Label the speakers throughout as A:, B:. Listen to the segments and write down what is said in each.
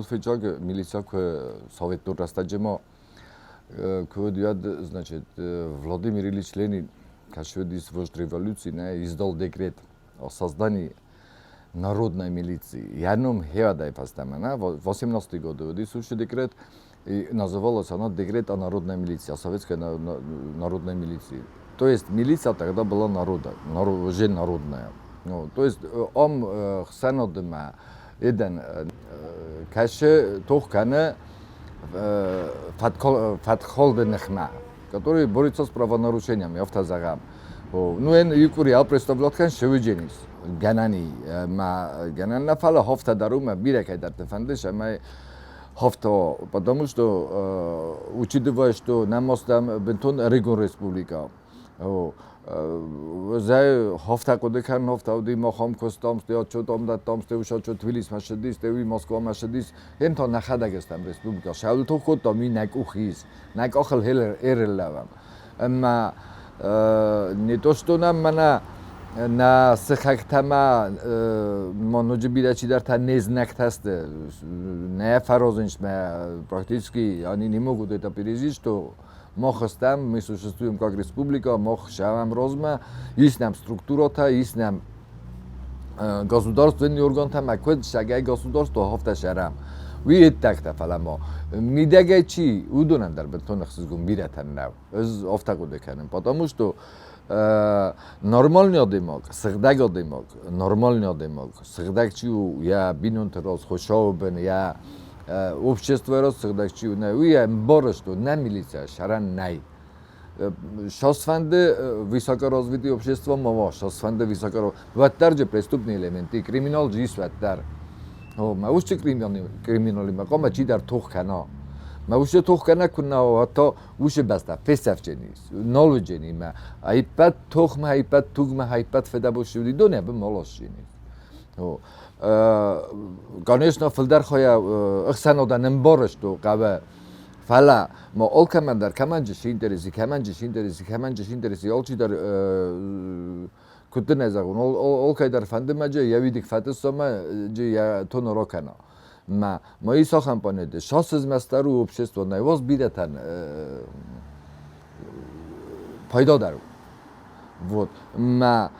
A: Фыццаг милицӕ куы советон рӕстӕджы ма куы уыд, уӕд, значит, Владимир Ильич Ленин, кӕцы уыдис вождь революции, нӕ, издал декрет о создании народной милиции. Йӕ ном хеадӕй фӕстӕмӕ, нӕ, 18 годы уыдис уыцы декрет, и называлась она «Декрет о народной милиции», о советской народной милиции. То есть милиция тогда была народа, уже народная. Ну, то есть ам хсӕнадимӕ еден кӕсы тох кӕны фӕткхалды ныхмӕ, который борется с правонарушениями, афтӕ зӕгъӕм. Ну, эн икури представлять кӕн шевидженис. Гӕнӕни ма гӕнӕн нӕ фӕлӕ хафтӕ дӕр у, мӕ бирӕ кӕйдӕрты фӕндыс ӕмӕ хафта, потому что учитывая, что нӕм астӕм бынтон ӕрыгон республикӕ. Зӕй хафтӕ хъуыды кӕнын, хафтӕ уыди махам куыстам, стӕй отчетам дӕттам, стӕй уыцы отчет Тбилисмӕ ссыдис, стӕй уый Москвамӕ ссыдис. Ем та нӕхӕдӕг стӕм республикӕ. Сӕуыл тох кодтам, уый нӕ къухы ис. Нӕ къахыл ӕрыллӕуӕм. Ӕмӕ не то что нӕм мӕнӕ нӕ сыхӕгтӕ ма ма ноджы бирӕ чидӕртӕ не знӕгтӕ сты. Нӕ фӕразынц мӕ практически они не могут это пережить, что мах стӕм, мы существуем как республика, мах шавам размӕ, ис нӕм структурӕтӕ, ис нӕм государственный органтӕ ма куыд сӕгӕй государство хафтӕ сӕрӕм. Уый ӕддӕгтӕ, фӕлӕ ма мидӕгӕй чи, уыдонӕн дӕр бынтон ӕхсызгон бирӕтӕн нӕу. Ӕз афтӕ хъуыды кӕнын, потому что нормальный адӕймаг, сыгъдӕг адӕймаг, нормальный адӕймаг, сыгъдӕг чи у, йӕ бинонты раз, Хуыцауы бын, йӕ обществойы раз сыгъдӕг чи у, нӕ, уый ӕмбары, что нӕ милицӕ сӕрӕн нӕй. Сейчас высокоразвитый общество ма уа, сейчас высоко уӕддӕр же преступный элементы, криминал же ис уӕддӕр. Мӕ уыцы криминалимӕ хъуамӕ чидӕр тох кӕна. Мӕ уыцы тох кӕна куы нӕ уа, то уыцы бӕстӕ фесӕфдженис, нал уыджени мӕ ӕппӕт тохмӕ, ӕппӕт тугмӕ, ӕппӕт фыдӕбосы уыди донӕ бымолосджени. Конечно, фылдӕр хайӕ ӕхсӕнадӕн ӕмбары, что хъӕуы. Фӕлӕ ма алкӕмӕн дӕр кӕмӕн ис интерес, кӕмӕн ис интерес, кӕмӕн ис интерес, алчидӕр куыд дын ӕй зӕгъон, алкӕй дӕр фӕнды мӕ джы йӕ уидыг фӕтъыссомӕ джы йӕ тон ракӕна. Мӕ ма ис ахӕм планетӕ, сасызмӕстдӕр у общество, нӕ уаз бирӕтӕн пайдадӕр у. Вот. Мӕ,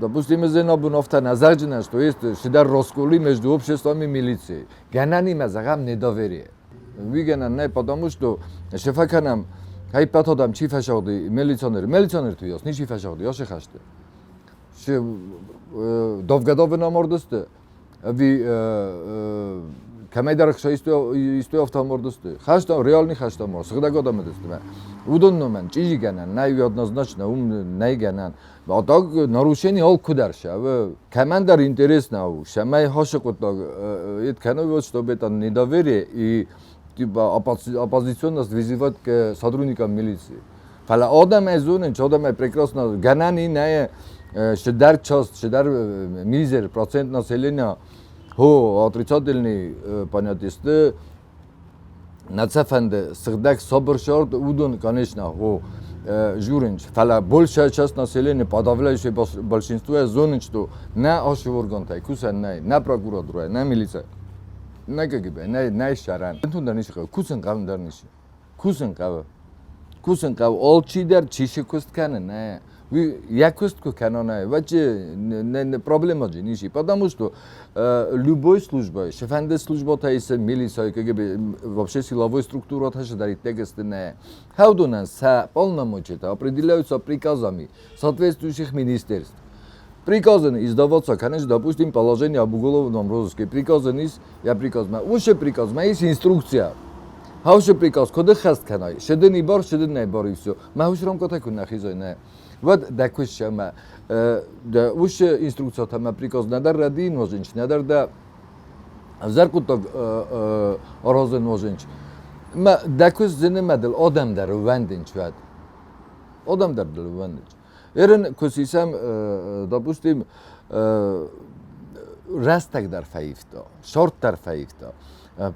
A: допустим, абон афтӕ нӕ зӕгъджынӕн, что есть цыдӕр расколы между обществом и милицией. Гӕнӕнимӕ зӕгъӕм недоверие. Уый гӕнӕн нӕй, потому что цы фӕкӕнӕм, ӕппӕт адӕм чи фӕсагъди, милиционер, милиционерты йас ничи фӕсагъди, ацы хӕсты. Цы давгӕ-давын амардысты, ӕви кӕмӕйдӕр истой афтӕ амардысты. Хӕст, реальный хӕст амар, сыгъдӕг адӕм уыдысты. Уыдон номӕн чъизигӕнӕн нӕй однозначно, уым нӕй гӕнӕн. А так нарушение алкуыдӕр сӕвы. Кӕмӕндӕр интерес нӕу, цӕмӕй хӕсы хъуыддаг это кӕны, вот, чтобы это недоверие и типа оппозиционность вызывать к сотрудникам милиции. Фӕлӕ адӕмӕй зонын, адӕмӕй прекрасно гӕнӕн и нӕй цыдӕр часть, цыдӕр мизер процент населения хо отрицательный понятие сты, нӕ сӕ фӕнды сыгъдӕг сабыр цард, уыдон, конечно, хо журынц. Фӕлӕ большая часть населения, подавляющее большинство зонынц, что нӕ ацы органтӕй кусӕн нӕй, нӕ прокуратурӕ, нӕ милицӕ, нӕ КГБ, нӕ, нӕ ссарӕн. Бынтон дӕр ницы хъӕуы, кусын хъӕуы дӕр ницы. Кусын хъӕуы. Кусын хъӕуы. Алчидӕр чи цы куыст кӕны, нӕ. Уый йӕ куыст куы кӕна, нӕ, уӕд проблема же ницы. Потому что любой служба, цыфӕнды службӕтӕ исы, милицӕйы, КГБ, вообще силовой структурӕтӕ цыдӕриддӕр сты, нӕ. Хӕудонӕн сӕ полномочия определяются приказами соответствующих министерств. Приказы издаваться, конечно, допустим, положение об уголовном розыске. Приказы ис, я приказмӕ. Уыцы приказмӕ ис инструкция. Хаусы приказ куыд ӕххӕст кӕнай, цы дын и бар, цы дын нӕй бар и все. Мӕ уыцы рамкӕтӕ куы нӕ хизай, нӕ. Уӕд дӕ куыст ӕмӕ дӕ уыцы инструкциятӕ мӕ приказ нӕдӕр рӕдийын нозынч, нӕдӕр дӕ ӕвзӕр хъуыддаг аразын нозынч. Мӕ дӕ куыст зыны мӕ дыл адӕм дӕр ӕууӕндынч уӕд. Адӕм дӕр дыл ӕууӕндынч. Ерын куы сисӕм, допустим, рӕстӕг дӕр фӕивта, сорт дӕр фӕивта.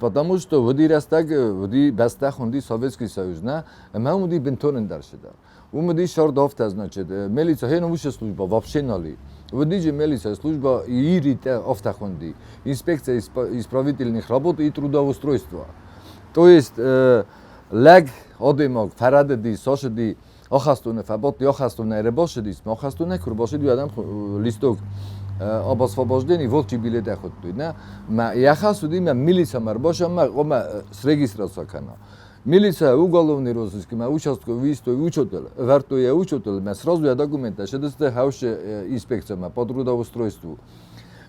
A: Потому что уыди рӕстӕг, уыди бӕстӕ хуынди Советский Союз, нӕ? Ӕмӕ уым уыди бынтон ӕндӕр цыдӕр. Уым уыди сорт афтӕ, значит, милиция, хен уыцы служба вообще нал и. Уыди милиция служба ИРИТ афтӕ инспекция исправительных работ и трудоустройства. То есть лӕг адӕймаг фӕрӕдыди, сасыди, ахӕстоны фӕбадти, ахӕстоны ӕрбасыдис, ахӕстонӕй куы рбасыди, адӕм листок об освобождении волчий билет ӕхуыдтой. Нӕ, мӕ йӕ хӕс уыди мӕ милицӕмӕ ӕрбасӕмӕ, ома срегистрация кӕна. Милиция уголовный розыскимӕ участковый истой учетыл, ӕвӕрдтой йӕ учетыл, мӕ сразу йӕ документтӕ сыдысты хӕусы инспекциямӕ по трудоустройству.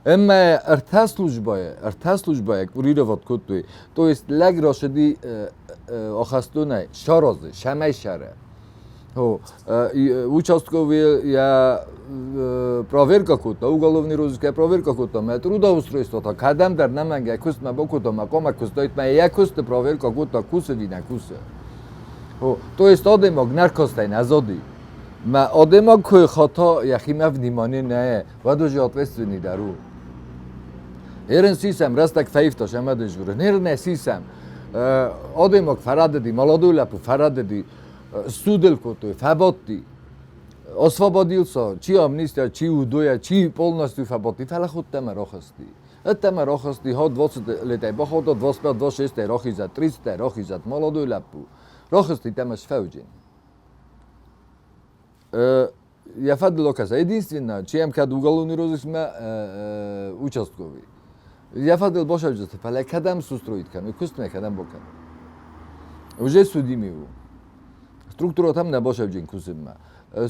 A: Ӕмӕ ӕртӕ службӕйы курировать кодтой. То есть лӕг рацыди ахӕстонӕй, саразы, сӕмӕй сӕры. Участковый йӕ проверка кодта, уголовный розыск проверка кодта, мӕ трудоустройство та кӕдӕмдӕр нӕмӕнгӕ куыстмӕ бакодта, мӕ хъуамӕ куыстаид, мӕ йӕ куысты проверка кодта, кусы ӕви нӕ кусы. То есть адӕймаг наркозтӕй нӕ зоди. Мӕ адӕймаг куы хата йӕхимӕ внимание нӕ, уӕд уже ответственный дӕр у. Ерын сисӕм, рӕстӕг фӕивта, сӕмӕ дежуры. Ныр нӕ сисӕм. Адӕймаг фӕрӕдыди, молодой лӕппу фӕрӕдыди, судыл кодтой, фӕбадти. Освободился, чи амнистия, чи удоя, чи полностью фӕбадти, фӕлӕ хуыдтӕмӕ рахызти. Ӕддӕмӕ рахызти, хо 20 летӕй бахаудта, 25, 26 рахизӕд, 30 рахизӕд, молодой лӕппу. Рахызти тӕмӕ сфӕуджын. Я фӕдыл окаса. Единственное, чем кӕд уголовный розыскмӕ участковый. Я фӕдыл босӕвджыты, фӕлӕ кӕдӕм сустроить кӕны, куыстмӕ кӕдӕм бакӕны. Уже судимый у. Структуратӕм нӕ босӕвджын кусынмӕ.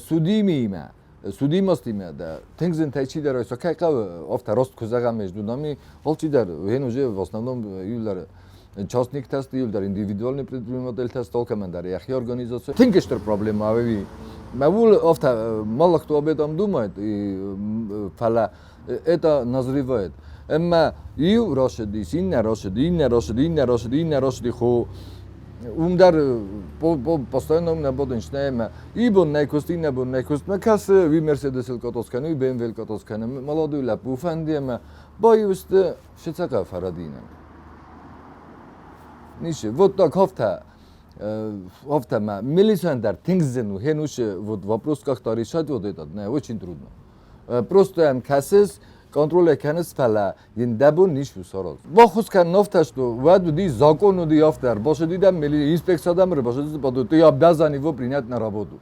A: Судимыимӕ, судимостимӕ да тынг зынтӕй чидӕр ойса кӕй хъӕуы, афтӕ рост куы зӕгъӕм между нами, алчидӕр, ген уже в основном иулдӕр частниктӕ сты, иулдӕр индивидуальный предпринимательтӕ сты, алкӕмӕн дӕр йӕхи организаци. Тынг стыр проблема ӕви мӕ ул афтӕ мало кто об этом думает, и, фӕлӕ это назревает. Ӕмӕ иу рацыдис, иннӕ рацыди, иннӕ рацыди, иннӕ рацыди, иннӕ рацыди, хо уым дӕр постоянно нӕ бодынч нӕ ӕмӕ ибон нӕ куыст, иннӕ бон нӕ куыст, мӕ кӕсы, уый Мерседесыл катоз кӕны, уый BMW-ыл катоз кӕны, молодой лӕппу фӕнды ӕмӕ баиу сты сыцӕгӕ фӕрӕдинӕн. Ницы, вот так афтӕ мӕ милицион дӕр тынг зын у, хенусы вот вопрос как-то решать вот этот, не, очень трудно. Просто ӕм кӕсыс, контроль кӕныс, фӕлӕ йын дӕ бон ницы у сараз. Баххуыс кӕнын афтӕ, что уӕд уыди закон уыди афтӕ, ӕрбацыди дӕм инспекция дӕм ӕрбацыди, ты обязан его принять на работу.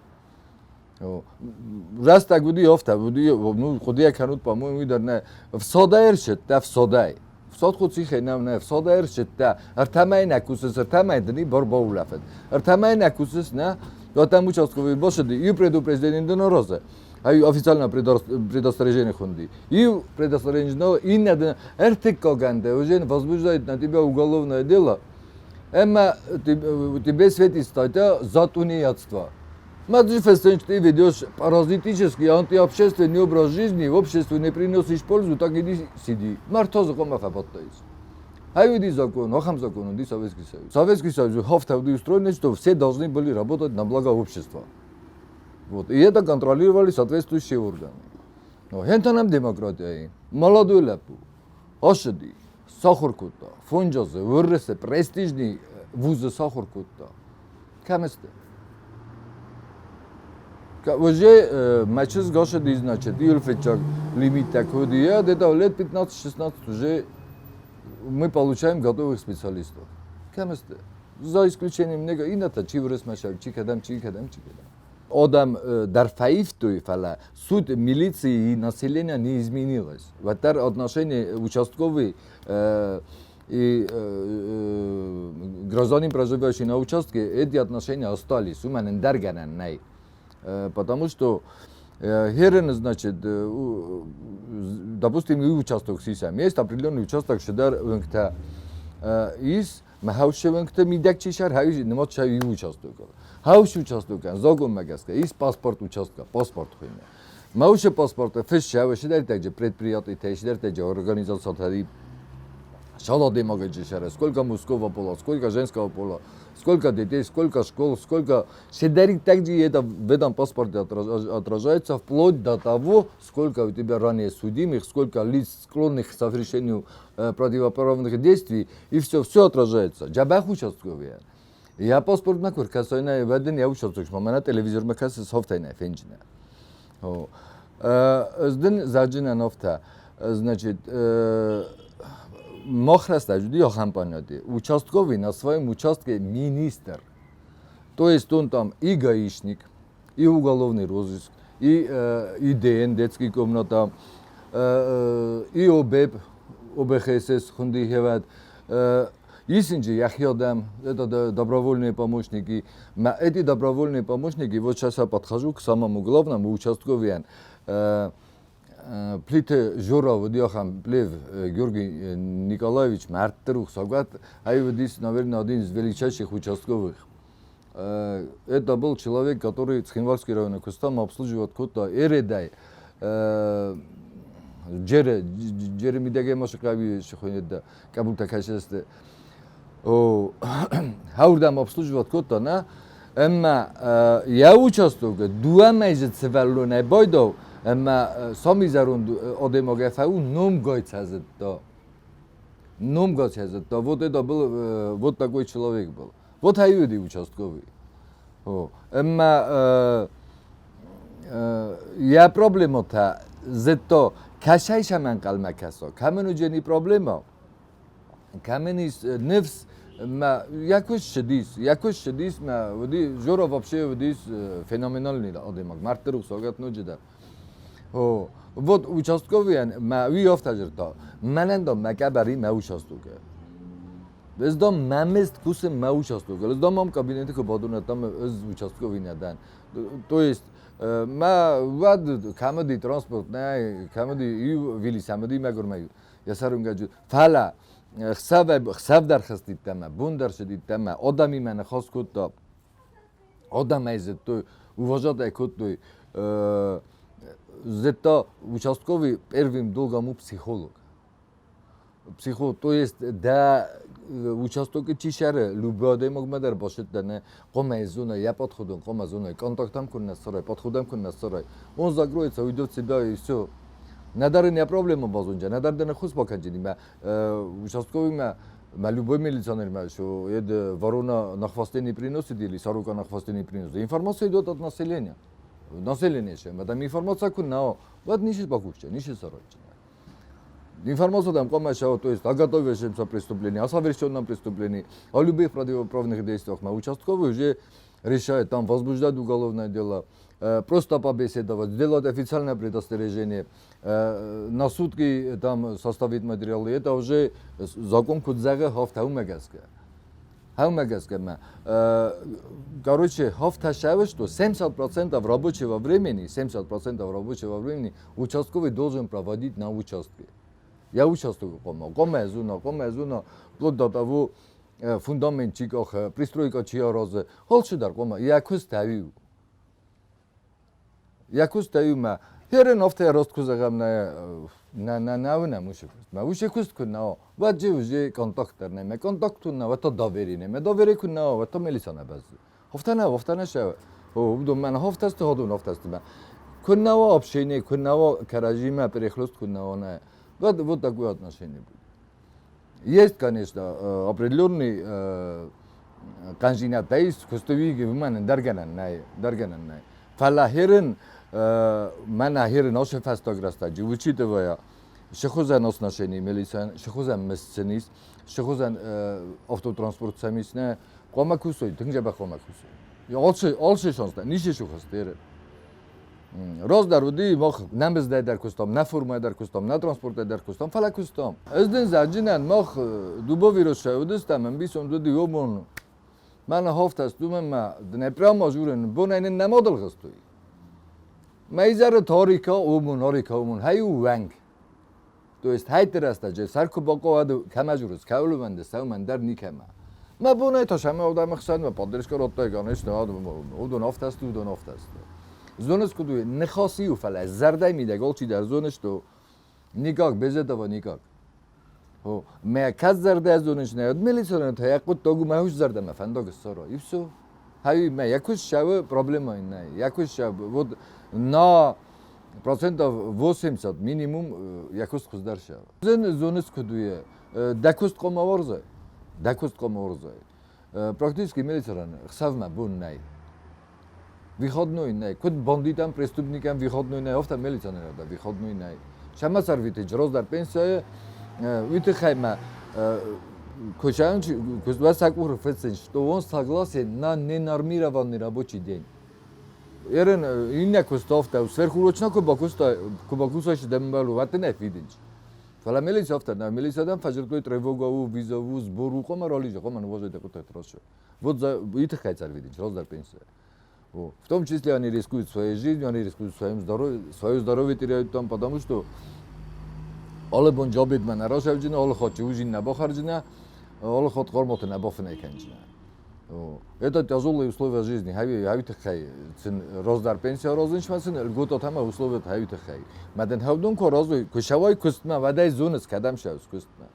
A: Рӕстӕг уыди афтӕ, уыди, ну, хъуыдыйӕ кӕнут, по-моему, уый дӕр нӕ. Фсодӕй ӕрсыдтӕ, фсодӕй. Фсод хуцихӕй нӕ, нӕ, фсодӕй ӕрсыдтӕ. Ӕртӕ мӕйы нӕ кусыс, ӕртӕ мӕйы дын бар баулӕфыд. Ӕртӕ мӕйы нӕ кусыс, нӕ, то там участковый бацыди, иу предупреждение дын аразы. Ай официально предостережение хунди. Иу предостережение иннӕ дын ӕртыккагӕн дӕ уже возбуждает на тебя уголовное дело. Ӕмӕ тебе светит статья за тунеядство. Смотри, ты ведешь паразитический, антиобщественный образ жизни, в обществу не приносишь пользу, так иди сиди. Мартозы хъуамӕ фӕбадтаис. Ай уыди закон, ахӕм закон уыди Советский Союз. Советский Союз афтӕ уыди устроен, что все должны были работать на благо общества. Вот. И это контролировали соответствующие органы. Но хентанам демократия. Молодой лӕппу. Ацыди, сахуыр кодта, фондз азы Уӕрӕсе престижный вузы сахуыр кодта. Кӕм сты? Уже мӕ чызг ацыди, значит, июль фыццаг лимиттӕ куы уыди, где-то лет 15-16 уже мы получаем готовых специалистов. Кӕм сты? За исключением иннӕтӕ чи Уырысмӕ чи кӕдӕм, чи кӕдӕм, чи кӕдӕм. Адӕм дӕр фӕивтой, фӕлӕ суть милиции и населения не изменилась. Уӕддӕр отношение участковый и гражданин, проживающий на участке, эти отношения остались. Уымӕн ӕндӕр гӕнӕн нӕй. Потому что херен, значит, допустим, и участок сисӕм. Есть определенный участок, шыдӕр уынгтӕ ис, мӕ хӕусы уынгты мидӕг чи сӕр, хӕусы нымад сӕ иу участокыл. Хӕусы участокӕн закъонмӕ гӕсгӕ ис паспорт участка, паспорт хуыйны. Мӕусы паспорты фыссӕуы сидӕртӕджы предприятитӕ, сидӕртӕджы организациятӕ шал адӕймагаджы сӕры, сколько мужского пола, сколько женского пола, сколько детей, сколько школ, сколько Седерик это в этом паспорте отражается вплоть до того, сколько у тебя ранее судимых, сколько лиц, склонных к совершению противоправных действий, и все, все отражается. Джабах участковый. Я паспорт на кур, касайна веден я участок, мамана телевизор ма касы софтайна фенджина. Ӕз дын заджынӕн афтӕ, значит, мах рӕстӕджы уыди ахӕм понятие. Участковый на своем участке министр. То есть он там и гаишник, и уголовный розыск, и ИДН, детский комната, и ОБЭП, ОБХСС хунди хевӕд, Исинджи яхьодам, это добровольные помощники. Эти добровольные помощники, вот сейчас я подхожу к самому главному участковому. Плиты Жора Вдяхам Плев Георгий Николаевич Марттерух Сагат, а его здесь, наверное, один из величайших участковых. Это был человек, который Цхинвальский район кустам обслуживает куда Эредай. Джере, Джере мидаге машиқави шихонеда, кабута кашесте. О, хаурдам обслуживать куда на, әмма я участок дуамайзе цваллоне бойдов, әмма самизарун одемогефау ном гойцазетто. Ном гойцазетто. Вот это был, вот такой человек был. Вот хаюди участковый. О, әмма я проблема та зетто кашайшаман қалмакасо. Каменуджени проблема. Каменис нефс ма якуш шедис, якуш шедис ма води Жора вообще водис феноменальный одемак. Марттерух согат нуджида. О, вот участковый ма ви офтажерта. Манендо макабари ма участок. Ez da memest кусем ма участок. Ez да мам кабинети ко бадунатам ez участковый надан. То есть ма вад камади транспорт не камади ю вили самади мегур ма ясарунга фала хсав хсав дар хаститтама бун дар шедиттама одами мана хос кутта одам айзет уважать кутту зета участковый первым долгом психолог. Психолог, то есть да участок чишары любой одемог мадар бошет да кома зона я подходом кома зона контактам кунна сарай подходам кунна сарай он закроется, уйдет в себя и все. Надар не проблема базунжа, надар да не хус баканжини ма участковый ма ма любой милиционер ма что это ворона на хвосте не приносит или сорока на хвосте не приносит. Информация идет от населения. Население ше, ма там информация кунна, вот ниши бакуча, ниши сарайча. Информация там комаша, то есть о готовящемся преступлении, о совершенном преступлении, о любых противоправных действиях. На участковый уже решает там возбуждать уголовное дело, просто побеседовать, сделать официальное предостережение, на сутки там составить материалы. Это уже закон кудзага хафтаумагазка. Хаумагазка. Короче, хафташавы, что 70% рабочего времени, 70% рабочего времени участковый должен проводить на участке. Я участок кома, кома зуна, кома зуна, вплоть до того фундамент чиках, пристройка чья розы, холчудар кома, я куставил. Я куставил ма, херен офте рост кузагам на на на на на муши куст. Ма уши куст кунна, ваджи уже контактер не, ме контакту на, вато доверие ме доверие кунна, вато милисана баз. Хофтана, хофтана ша, о, удум ман хофтаст ходун хофтаст ма. Кунна общение, кунна каражима перехлост кунна на. Вот, вот такое отношение будет. Есть, конечно, определенный канжинатайс, кустовиги в ман дарганан най, дарганан най. Фалахирин, мана хирин оше фастограста, учитывая шехузан отношения милициан, шехузан месценис, шехузан автотранспорт самисне, комакусой, тынжаба комакусой. Олше, олше шонста, нише шухастер. Роздар уди мох намез дар кустам, на форма дар кустам, на транспорт дар кустам, фала кустам. Эзден заджинан мох дубови росшаудистам, амбисон дуди ёбон. Мана хофтаст думен ма днепра мажурен бонайнен намодал хастуй. Мейзар торика умун орика умун хаю ванг. То есть хайтераста же сарку боко камажурус каулуванде сауман дар никема. Ма бонай ташама одам хсан ма поддержка роттай конечно удон офтаст удон офтаст. Зонес куду нехоси уфала зардай мида голчи дар зонеш то никак без этого никак. О, ме каз зарда зонеш не от милиционер то якут тогу махуш зарда ма фандог соро и всё. Хави ме якуш шавы проблема не якуш шав вот на процентов 80 минимум якуш хуздар шав. Зен зонес кудуе дакуст комаворзе дакуст комаворзе. Практически милиционер хсав ма бун най. Выходной нӕй. Куыд бандитӕн, преступникӕн выходной нӕй, афтӕ милиционерӕн дӕр выходной нӕй. Сӕмӕ сӕрвиты раздӕр пенсияйы, уый тыххӕй мӕ кусӕн куыстуат сӕ къухы фыцын, что он согласен на ненормированный рабочий день. Ерын иннӕ куыст афтӕ, сверхурочно куы бакуыста, куы бакусай дӕ мбал, уӕд дын ӕй фидынц. Фӕлӕ милици афтӕ нӕ, милици фӕдзырдтой тревога у, визов у, сбор у, хъуамӕ ралидза, хъуамӕ ныууадзой дӕ хъуыддӕгты рацӕуа. Вот за уый тыххӕй цӕрвидынц раздӕр пенсия. В том числе они рискуют своей жизнью, они рискуют своим здоровьем, свое здоровье теряют там, потому что алы бон джабедмӕ нӕ расӕвджынӕ, алы хатт чиужин нӕ бахӕрджынӕ, алы хатт хъарматы нӕ бафынӕй кӕнджынӕ. Это тяжелые условия жизни. Хави тыххӕй сын раздӕр пенсия аразынчмӕ сын льготатӕ ӕмӕ условиятӕ хави тыххӕй. Мӕ дын хӕвдон куы аразой, куы сӕуай куыстмӕ, уӕд ӕй зоныс, кӕдӕм сӕуыс куыстмӕ.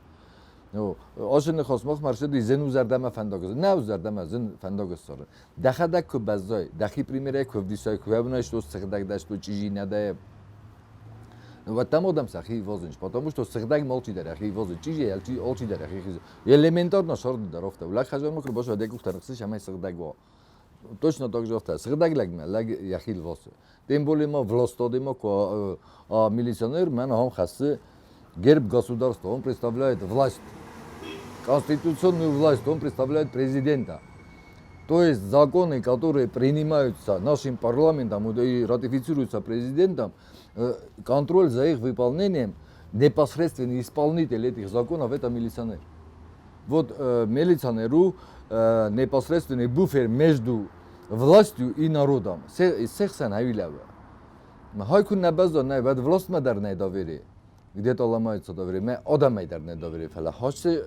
A: Ацы ныхас махмӕ ӕрцыди зын у зӕрдӕмӕ фӕндаг. Нӕ у зӕрдӕмӕ зын фӕндаг ссарын. Дӕхӕдӕг куы баззай, дӕхи примерӕй куы ӕвдисай, куы фӕбынай что сыгъдӕг дӕ, что чъизи нӕ дӕ, уӕд там адӕм сӕхи ивазынц, потому что сыгъдӕг алчидӕр йӕхи ивазы, чъизи алчидӕр йӕхи хизы. Элементарно сӕрды дӕр афтӕ. Лӕг хӕдзармӕ куы рбацӕуа, дӕ къухтӕ ныхсыс, ӕмӕ сыгъдӕг уа. Точно так же афтӕ. Сыгъдӕг лӕгмӕ лӕг йӕхи лвасы. Тем более ма властадемӕ куы а милиционер мӕн ахӕм хӕссы герб государства, он представляет власть. Конституционную власть он представляет президента. То есть законы, которые принимаются нашим парламентом и ратифицируются президентом, контроль за их выполнением, непосредственный исполнитель этих законов – это милиционер. Вот милиционеру непосредственный буфер между властью и народом. Се хсӕн хавилава. Хай куы нӕ баззад, нӕ, уӕд властмӕ дӕр нӕ доверие. Где-то ломается доверие. Мӕ адӕмӕй дӕр нӕ доверие. Фӕлӕ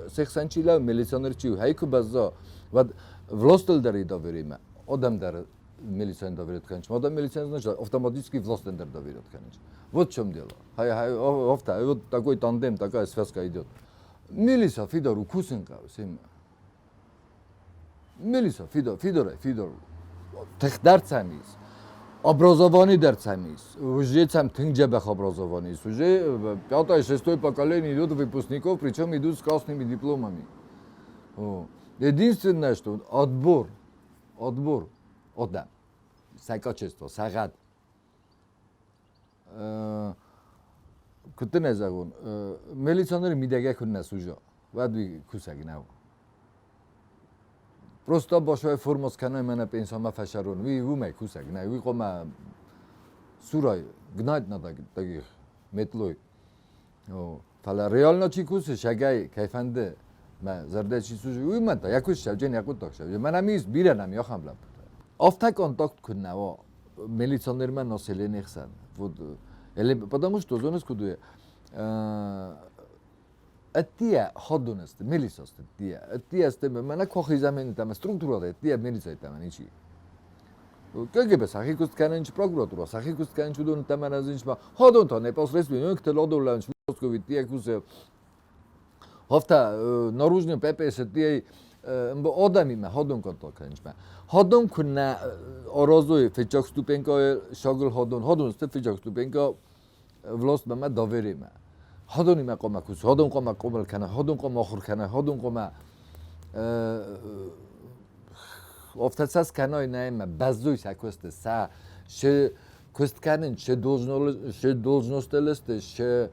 A: се хсӕн чи лӕу, милиционер чи у, хай куы базза, уӕд властыл дӕр и доверие, мӕ адӕм дӕр милиционер доверие кӕнынц. Адӕм милиционер значит автоматически властӕн дӕр доверие кӕнынц. Вот в чем дело. Хай, хай, афтӕ, вот такой тандем, такая связка идет. Милиса фидар у кусын хъӕуы семӕ. Милиса фидар, фидарӕй фидар у. Тых дӕр цӕм ис, образование дӕр цӕм ис. Уже цӕм тынг дзӕбӕх образование ис. Уже пятое, шестое поколение идут выпускников, причем идут с красными дипломами. Единственное, что отбор, отбор адӕм, сӕ качество, сӕ гъӕд. Куыд дын ӕй зӕгъон, милиционеры мидӕгӕй куыннӕ суза, уӕд уый кусӕг нӕу. Просто башвай форма скӕнай мӕнӕ пенсамӕ фӕсӕрон, уый уымӕй кусӕг нӕй, уый хъуамӕ сурай, гнать надо таких метлой. Фӕлӕ реально чи кусы, сӕгӕй кӕй фӕнды, мӕ зӕрдӕ чи сузы, уый мӕн та йӕ куыст сӕвджен, йӕ хъуыддаг сӕвджен. Мӕнӕ ми ис бирӕ нӕм ахӕм лӕппутӕ. Афтӕ контакт куы нӕ уа милиционермӕ население хсӕн. Вот, потому что зоныс куыд у, ӕддийӕ ходун сты, милица сты ӕддийӕ. Ӕддийӕ сты, мӕнӕ кохизамен там структура ӕддийӕ милица там ничи. КГБ сӕхи куыст кӕнынц прокуратура, сӕхи куыст кӕнынц уыдон там аразынц ма ходон та непосредственно ладолланч Москови тие кусе Афтӕ наружный ППС тие адӕмимӕ ходон контакт кӕнынц ма. Ходон куыннӕ аразой фыццаг ступенькӕйы сагыл ходон, ходон сты фыццаг ступенькӕ властмӕ мӕ доверимӕ. Ходонимӕ хъуамӕ куса, ходон хъуамӕ хъомыл кӕна, ходон хъуамӕ ахуыр кӕна, ходон хъуамӕ афтӕ цас кӕной нӕ бӕззой сӕ куысты, сӕ се куыст кӕнын, се должностыл сты, се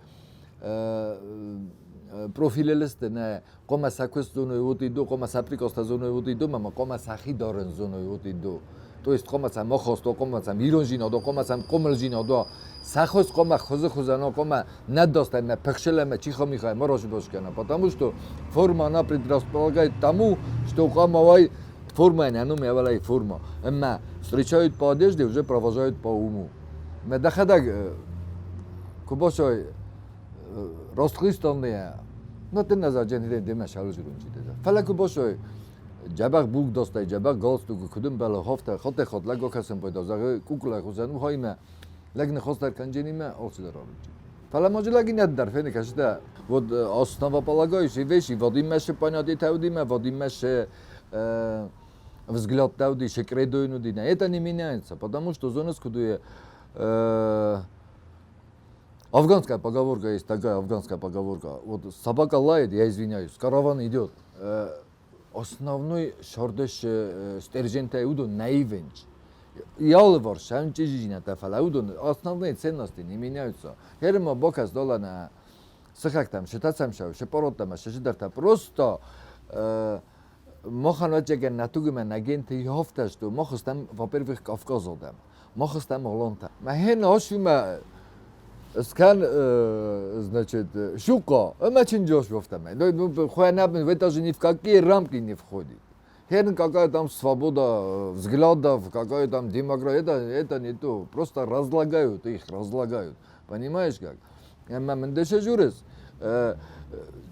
A: профилыл сты, нӕ хъуамӕ сӕ куыст зоной уыд иду, хъуамӕ сӕ приказтӕ зоной уыд иду, ӕмӕ хъуамӕ сӕхи дарын зоной уыд иду. То есть хъуамӕ сӕм ахаст уа, хъуамӕ сӕм ирондзинад уа, хъуамӕ сӕм хъомылдзинад уа. Сӕ хуыз хъуамӕ хуызы хуызӕн уа, хъуамӕ нӕ даст ӕмӕ пыхсыл ӕмӕ чиха-миха ма разыбас кӕна, потому что форма она предрасполагает тому, что хъуамӕ уай форма ӕнӕном ӕвӕлӕй форма. Ӕмӕ встречают по одежде, уже провожают по уму. Мӕ дӕхӕдӕг куы бацӕуай растхъистонные, ну ты назад демӕ шалжирунчи. Фӕлӕ куы бацӕуай дзӕбӕх бук достай, дзӕбӕх галстук, куыд ӕмбӕлы, хофтӕ, хаттӕй-хатт лӕг акӕсын пайда, зӕгъы, кукла хуызӕн у хаймӕ, лӕг ныхас кӕндженимӕ алцыдӕр арынчын. Фӕлӕ ма лӕг иннӕ дӕр фены кӕсытӕ. Вот основополагающие вещи, Вадим ше понятие тәүдиме, Вадим ше взгляд тәүди, ше кредо инудина. Это не меняется, потому что зона скудуе афганская поговорка есть такая, афганская поговорка. Вот собака лает, я извиняюсь, караван идет. Основной шордеш стержень уду наивенч. Йалыварс сӕм чъизидзинӕдтӕ, фӕлӕ уыдон основные ценности не меняются. Херма бокас долана сыхӕгтӕм, сытӕцӕм сӕу, сыпъороттӕм, сыдӕртӕ просто махӕн ӕцӕгӕн нӕ тугимӕ нӕ генты йофтӕ сты, мах стӕм, во-первых, Кавказы адӕм, мах стӕм алантӕ. Мӕхи ныхасимӕ скӕн, значит, щука, ӕмӕ чынджос ёфтӕмӕ. Это же ни в какие рамки не входит. Херн какая там свобода взглядов, какая там демократия, это не то. Просто разлагают их, разлагают. Понимаешь как? Ӕмӕ мын дӕсӕ журыс,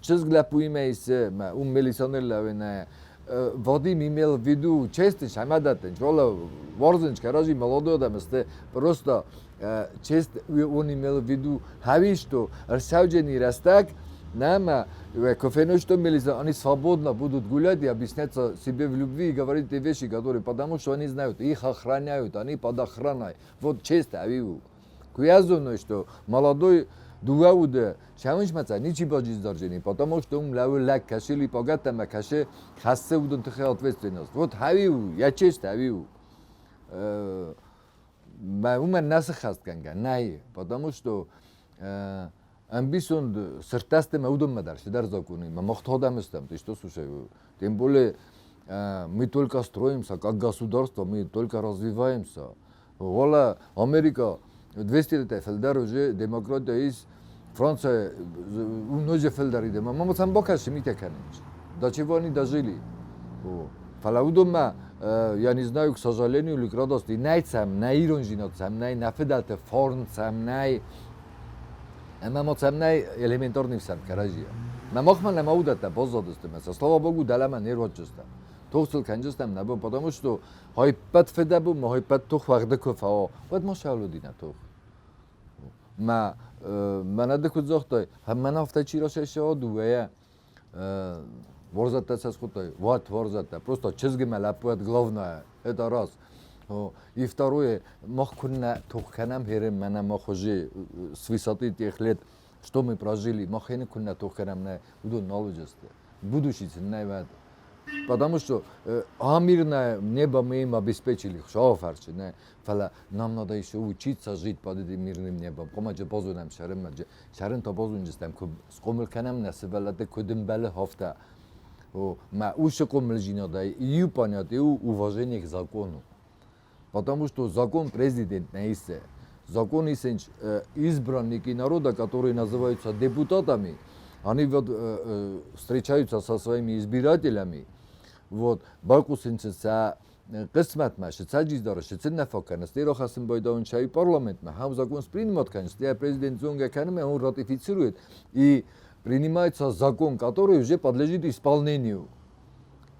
A: чызг лӕппуимӕ исы, мӕ ум милиционер лӕвинӕ, Вадим имел в виду честность, хамадатын, шола ворзынч, короче, молодой адам, просто честь он имел в виду хави, что рсауджени растак, нама, кофе, что милиция, они свободно будут гулять и объясняться себе в любви и говорить те вещи, которые, потому что они знают, их охраняют, они под охраной. Вот честь, авиву. Куязуно, что молодой дуауде шавинч маца ничи баджиз даржени, потому что ум лавы лак кашили погата ма каше хассе удун тхе ответственность. Вот хавиу, я честь хавиу. Ма ума нас хаст ганга, най, потому что амбисон сыртасты ма удун мадар, шидар законы, ма мохтодамыстам, ты что, слушай, тем более мы только строимся как государство, мы только развиваемся. Вола Америка 200 лет фелдар уже демократия из Франция уноже фелдар иде. Мама сам бокаш мите канич. До чего они дожили? Фалаудома, я не знаю, к сожалению или к радости, най цам, най иронжинот цам, най нафедате форн цам, най ӕмӕ ма цам най элементарный сам каражия. Ма махма на маудата бозадыстым. Слава Богу, далама не рочыстам. Тохсыл канжыстам набо, потому что хайпат федабу, ма хайпат тох вагда кофа. Вот ма шаулудина тох. Ма манады кудзохтой, хаммана автачиро шешо дуя ворзатта сасхутой, вот ворзатта. Просто чызгима лапуат главное, это раз. И второе, мах кунна тохканам херем мана мах уже с высоты тех лет, что мы прожили, мах хене кунна тохканам на уду налужесте. Будущий ценный. Потому что мирное небо мы им обеспечили, шофарчи, не, фала нам надо еще учиться жить под этим мирным небом. Комаче бозунам шарым, шарын то бозунжистам, скомыл канам на сывалате кудымбалы хофта. Ма уши комыл жинода, и понять, и уважение к закону. Потому что закон президент не исе. Закон исенч избранники народа, которые называются депутатами, они вот встречаются со своими избирателями. Вот, байқусинчса қисматма, шицаджиздара, шициннафакана, стерохасым байдаун чай парламентма, хам закон принимат, конечно, президент зонга канме, он ратифицирует. И принимается закон, который уже подлежит исполнению.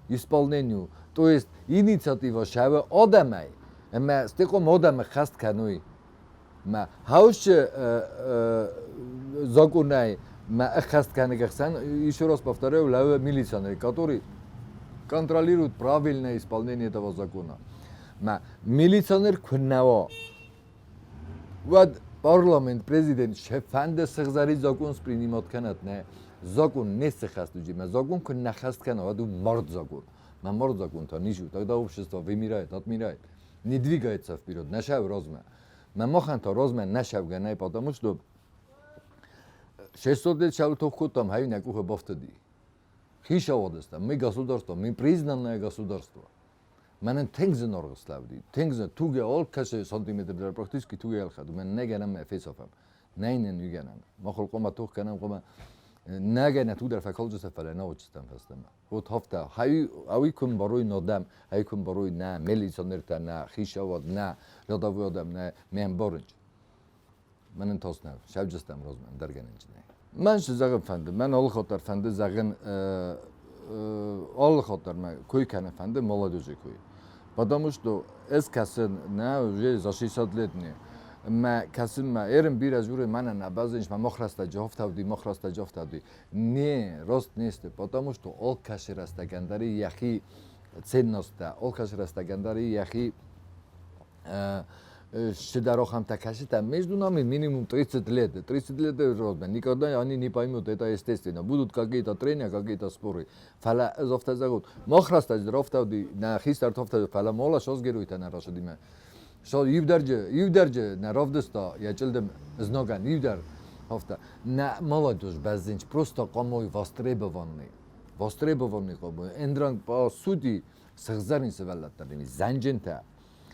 A: Исполнению. То есть инициатива шава одамай, ма стеком одаме хаст кануй. Ма хауш законай, ма хаст канегахсан, еще раз повторяю, лаве милиционеры, которые контролируют правильное исполнение этого закона. Ма милиционер куннаво. Вот парламент, президент, шефанде сығзари закон принимат канат, не? Закон не схаст уджи, ма закон кунна хаст кана, ваду мард закон. Ма мард закон то нишу, тогда общество вымирает, отмирает, не двигается вперед, нашав розма. Ма махан то розма нашав ганай, потому что 600 лет шав тохку там хай някуха бафтади. Хишаводеста, мы государство, мы признанное государство. Манен тенгзен оргславди, тенгзен туге ол каше сантиметр дар практически туге алхад, мен негенам эфесофам. Нейнен югенам. Махол кома тух канам кома нагена тудар факолжеса фала научистам фастама. Вот хафта хай ави кун барой нодам, хай кун барой на милиционерта на хишавод на рядовой одам на мен боринч. Манен тоснав, шавжестам розман даргенинчне. Мӕн шы зӕгъын фӕнды, мӕн алы хатт дӕр фӕнды зӕгъын, алы хатт дӕр мӕ кой кӕнын фӕнды молодежи кой. Потому что эс кӕсын нӕ уже за 60 лет не. Мӕ кӕсын мӕ эрин бирӕ дзуры мӕнӕн абазынч мӕ мах рӕстӕджы афтауди, мах рӕстӕджы афтауди. Не, рост не сты, потому что алкӕцы рӕстӕгӕн дӕр йӕхи ценносттӕ, алкӕцы рӕстӕгӕн дӕр йӕхи Шидарохам такашита, между нами минимум 30 лет. 30 лет розмӕ. Никогда они не поймут, это естественно. Будут какие-то трения, какие-то споры. Фӕлӕ ӕз афтӕ зӕгъут. Мах рӕстӕджы дӕр афтӕ уыди, нӕ хистӕрты афтӕ, фӕлӕ мола созгеруйтӕ нӕ рацыди мӕ. Иу дӕр нӕ равдыста йӕ чъылдым знагӕн, иу дӕр афтӕ. Нӕ молодежь бӕззинч просто хъуамӕ востребованный. Востребованный хъуамӕ. Ӕндранг по сути сыгъзӕрин сывӕллӕттӕ зӕнджынтӕ,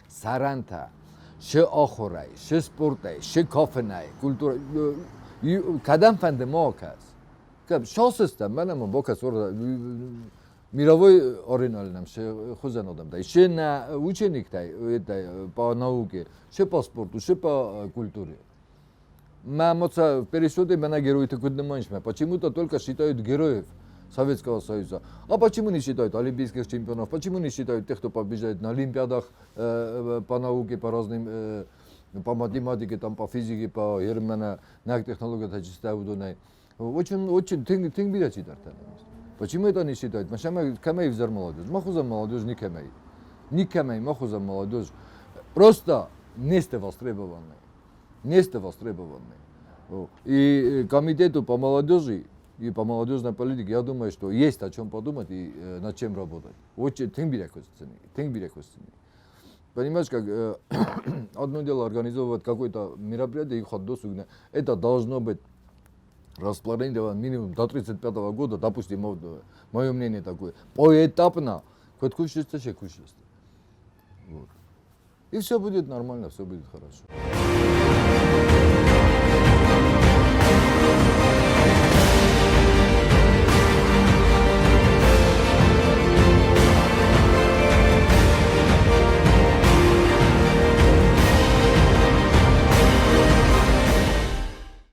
A: сӕрӕнтӕ, шы ахуырӕй, шы спортӕй, шы кафынӕй, культура кӕдӕм фӕнды ма акӕс. Шансыстӕм, мӕнӕ мын бакӕс мировой аренайыл нӕм шы хуызӕн адӕмтӕ. Шы нӕ учениктӕй по науке, шы по спорту, шы по культуре. Мӕ моца пересуды мӕнӕ геройты куыд нымайынц, почему-то только считают героев Советского Союза. А почему не считают олимпийских чемпионов? Почему не считают тех, кто побеждает на олимпиадах по науке, по разным, по математике, там, по физике, по ермена, на технологиях, чисто уыдонӕй? Очень, очень тынг, тынг бирӕ чидӕртӕ. Почему это не считают? Машама кӕмӕй взӕр молодежь? Мах хуызӕн молодежь никӕмӕй. Никӕмӕй мах хуызӕн молодежь. Просто не сте востребованы. Не сте востребованы. И комитету по молодежи и по молодежной политике, я думаю, что есть о чем подумать и над чем работать. Очень тынг бирӕ кусдзӕни, тынг бирӕ кусдзӕни. Понимаешь, как одно дело организовывать какое-то мероприятие и ход досуг, это должно быть распланировано минимум до 35 года, допустим, мое мнение такое, поэтапно, хоть кушается, кушается. Вот. И все будет нормально, все будет хорошо.